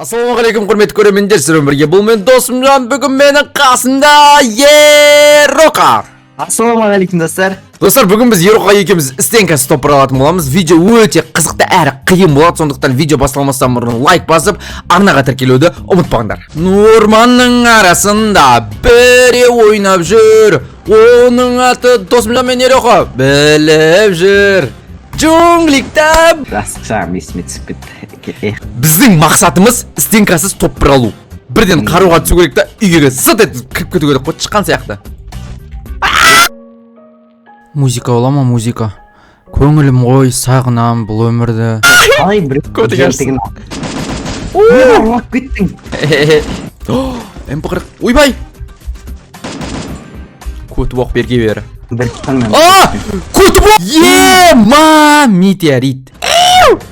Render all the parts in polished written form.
Ассалаумағалейкум, құрметті көрермендер, сіздермен бірге бұл мен Досымжан, бүгін менің қасымда Ерока. Ассалаумағалейкум, достар. Достар, бүгін біз Ерока екеуміз стенка топ алатын боламыз. Видео өте қызықты әрі қиын болады, сондықтан видео басталмастан бұрын лайк басып, арнаға тіркелуді ұмытпаңдар. Орманның арасында біреу ойнап жүр. Оның аты Досымжан мен Ерока. Біліп жүр. Джунгликта Жастық есіме түсіп кетті. Біздің мақсатымыз стенкасыз топ бір алу. Бірден қаруға түсу керек та, үйге сыт етіп кіріп кету керек қой, тышқан сияқты. Музыка бола ма, музыка? Көңілім ғой, сағынам бұл өмірді. Қалай бір Көтің ашсын. Ұрлап кеттің. МП 40. Ойбай! Көті боқ берге бері. Бір тұтқанмен. А! Көті боқ! Ема! Метеорит.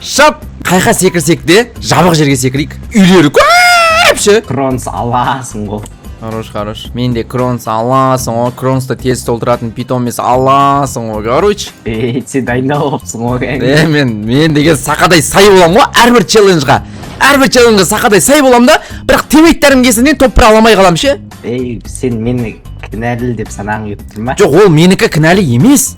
Шап! Қайқа секірсек те, жабық жерге секірейік. Үйлері көп ше. Кронс аласың ғой. Хорош, хорош. Мен де кронс аласың ғой, кронсты тез толтыратын питомец аласың ғой, короче. Ей, сен дайындалып алыпсың ғой кәдімгі. Е, мен деген сақадай сай боламын ғой әрбір челленджға. Әрбір челленджға сақадай сай боламын да, бірақ тиммейттарым кесірінен топ бір ала алмай қаламын ше. Ей, сен мені кінәлі деп санағың келіп тұр ма? Жоқ, ол менікі кінәлі емес.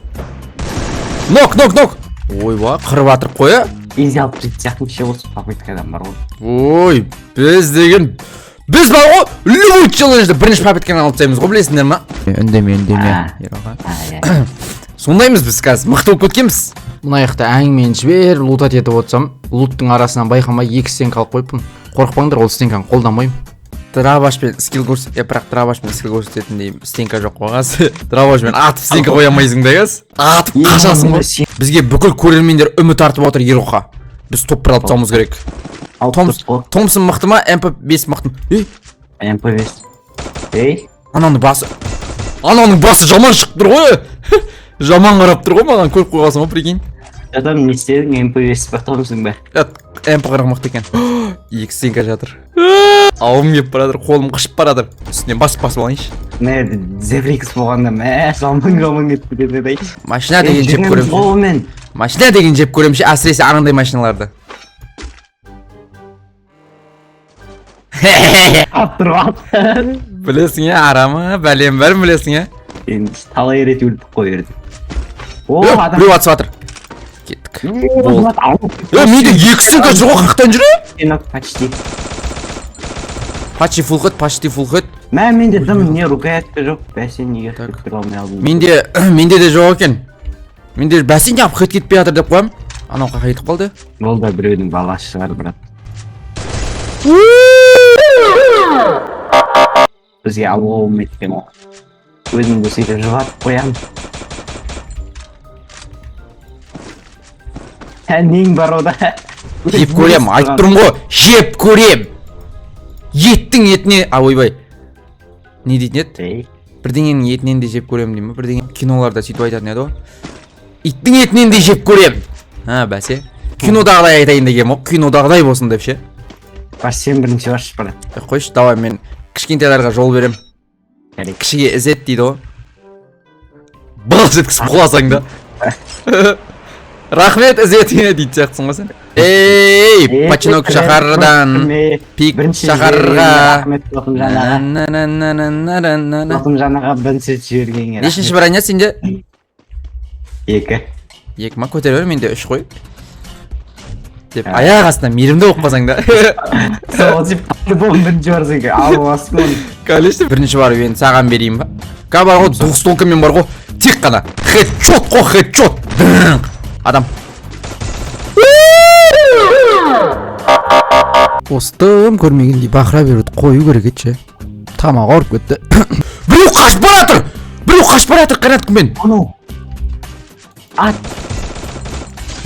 Нок, нок, нок. Ойба, қырып атырып қой, а. Изи алып кететін сияқтымын ше, осы попыткадан бар ғой. Ой, біз деген біз бар ғой, любой челленджді бірінші попыткадан алып тастаймыз ғой, білесіңдер ма? Үндеме, үндеме. А. А, иә. Сондаймыз біз қазір, мықты болып кеткенбіз. Мына жақта әңгімені жіберіп лутать етіп отырсам, луттың арасынан байқамай екі стенка алып қойыппын. Қорықпаңдар, ол стенканы қолданбаймын. Дробашпен скилл бірақ дробашпен скилл көрсететіндей стенка жоқ қой қазір. Дробашпен атып стенка қоя алмайсың да қазір. Атып қашасың ғой. Бізге бүкіл көрермендер үміт артып отыр Ероқа. Біз топ бір алып тастауымыз керек. Алып Томс, тұрсыз ғой. Томпсон мықты ма, МП5 мықты ма? Ей, МП5. Ей, ананың басы жаман шығып тұр ғой. Жаман қарап тұр ғой маған, көріп қойғансың ғой, прикинь. Адам не істедің, МП5 па, Томпсон ба? МП 40 мықты екен. Екі стенка жатыр. Ауым келіп бара жатыр, қолым қышып бара жатыр. Үстінен басып басып алайыншы. Мә, Зеврикс болғанда, мә, жаман жаман кетіп кетеді ей. Машина деген жеп көремін. Ғой мен. Машина деген жеп көремін ше, әсіресе анандай машиналарды. Аттырып алды. Білесің иә, арамы, бәлем бәрін білесің иә. Енді талай рет өлдік қой жерде. О, Е, адам. біреу атысып жатыр. Кеттік. Болды. Алып. Е, менде екі стенка жүр ғой, қаяқтан жүр? Сен почти. Почти full head, почти full head. Мә, менде дым не рукоятка жоқ. Бәсе неге Так. көтере алмай алдым. Менде де жоқ екен. Менде бәсе неғып хед кетпей жатыр деп қоямын. Анау қаяққа кетіп қалды? Ол да біреудің баласы шығар, брат. Бізге алуға болмайды екен ғой. Өзімді сөйтіп жұбатып қоямын. Ә, нең бар ода? Жеп көрем, айтып тұрмын ғой, жеп көрем. Еттің етіне, а ойбай. Не дейтін еді? Ей, Бірдеңенің етінен де жеп көрем дей ма? Бірдеңе киноларда сөйтіп айтатын еді ғой. Иттің етінен де жеп көрем. А, бәсе. Кинодағыдай айтайын дегенмін ғой, кинодағыдай болсын деп ше. Бар, сен бірінші баршы, брат. Е, қойшы, давай мен кішкентайларға жол берем. Жарайды. Кішіге ізет дейді ғой. Былш еткізіп құласаң да. Рахмет ізетіңе дейтін сияқтысың ғой сен. Ей, починок шаһардан пик Бірінші шаһарға. Рахмет Досымжан аға. На-на-на-на-на-на-на. Досымжан аға, бірінші рет жібергенге. Нешінші броня сенде? Екі. Екі ма, көтере бер, менде үш қой. Деп А. аяқ астынан мейірімді болып қалсаң да. Сол деп по-любому бірінші барсаң алып аласың оны. Конечно, бірінші барып енді саған берейін ба? Ка бар ғой, двухстволкамен бар ғой. Тек қана хедшот қой, хедшот. Дыңқ. Адам. Достым көрмегендей бақыра беруді қою керек еді ше. Тамағы ауырып кетті. Біреу қашып бара жатыр. Біреу қашып бара жатыр қанаткымен. Анау. Ат.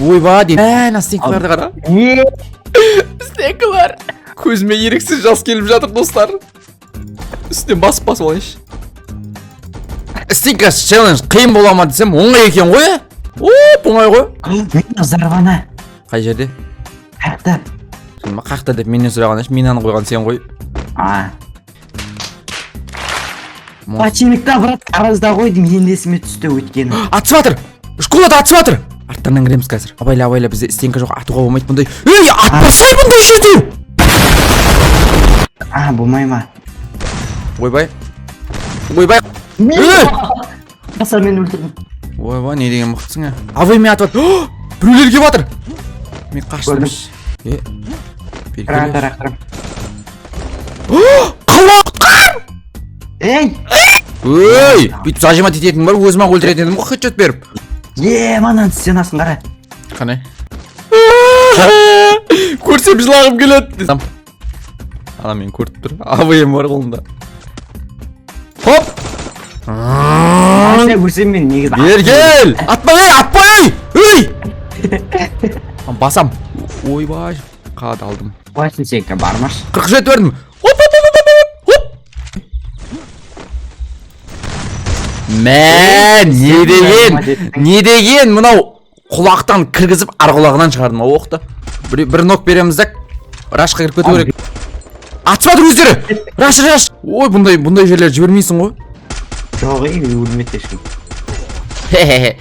Ойба деймін. Ә, мына стенкаларды қара. Не? Стенкалар. Көзіме еріксіз жас келіп жатыр, достар. Үстінен басып басып алайыншы. Стенка челлендж қиын бола ма десем, оңай екен ғой, ә? Оп, оңай ғой. Мен зарвана. Қай жерде? Қаяқта? Сен қаяқта деп менен сұраған еш, минаны қойған сен ғой. А. Починокта, брат, гаражда ғой деймін, енді есіме түсті өйткені. Атысып жатыр. Школада атысып жатыр. Арттарынан кіреміз қазір. Абайла, абайла, бізде стенка жоқ, атуға болмайды бұндай. Ей, атпасай бұндай жерде. Ма, болмай ма? Ойбай, ойбай! Ей! Мен өлтірдім. Ойбай, не деген мықтысың, ә! АВМ атып жатыр, біреулер келіп жатыр, мен қаштым. Көрдім. Е, бері Граната келе. лақтырам. Құла, құтқар! Ей! Ей, бүйтіп зажимать ететін бар, өзім ақ өлтіретін едім ғой хедшот беріп. Е, мананың стенасын қара. Қане, көрсем, жылағым келеді. Ана мені көріп тұр, АВМ бар қолында, хоп! Сен өлсем, мен негізі Бері кел! Атпа, ей, атпа, ей! Ей! Басам. Ойбай, қад алдым. Қоясың, сенікі бармаш. 47 бердім. Хоп, хоп, хоп, хоп, хоп, хоп. Мә, не деген? Не деген мынау, құлақтан кіргізіп, ар құлағынан шығардым ау оқты. Бір нок береміз да, рашқа кіріп кету керек. Атысып жатыр өздері. Раш, раш. Ой, бұндай жерлер жібермейсің ғой. Жоқ, ей, өлмеді ешкім. Хе-хе-хе.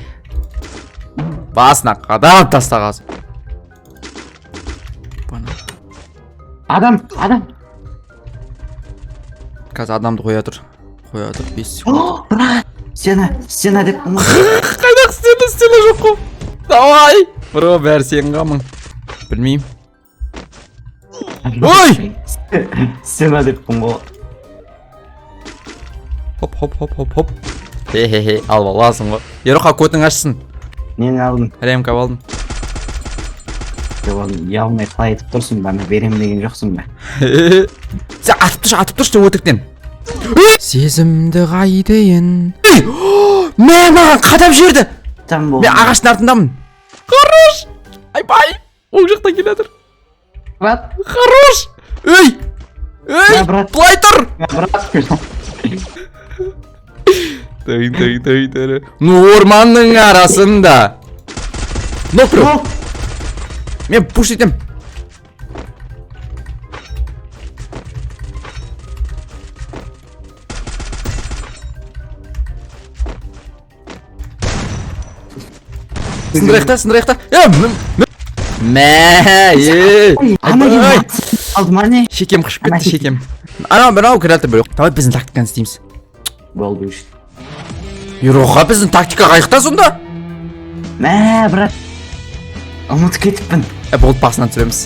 Басына қадап тастағансың. Бана. Адам, адам. Қазір адамды қоя тұр. Қоя тұр, 5 секунд. О, брат, стена, стена деп. Қайдағы стена, стена жоқ қой. Давай. Бро, бәрі сенің қамың. Білмеймін. Ой! Стена деппін ғой. Хоп, хоп, хоп, хоп, хоп. Хе-хе-хе, алып аласың ғой. Ероха, көтің ашсын. Нені алдың? Ремка алдым. Деп алдым. Ұялмай қалай айтып тұрсың ба? Мен беремін деген жоқсың ба? Сен атып тұршы, атып тұршы өтіріктен. Сезімді қайтейін. Мә, маған қадап жіберді. Там болды. Мен ағаштың артындамын. Хорош! Айбай! Оң жақтан келе жатыр. Брат, Хорош! Ей! Ей! Мә, брат. Былай тұр! Брат. Тый, тый, тый, тый. Ну, орманның арасында. Нок біреу. Мен пуш етем. Сындырайық та, сындырайық та. Е, мә, е. Ана Айбай. алды ма, не? Шекем қышып Ана кетті, шекем. Анау мынау кіреді біреу. Давай біздің тактиканы істейміз. Болды уж. Ероха, біздің тактика қаяқта сонда? Мә, брат. Ұмытып кетіппін. Е, болды, басынан түсіреміз.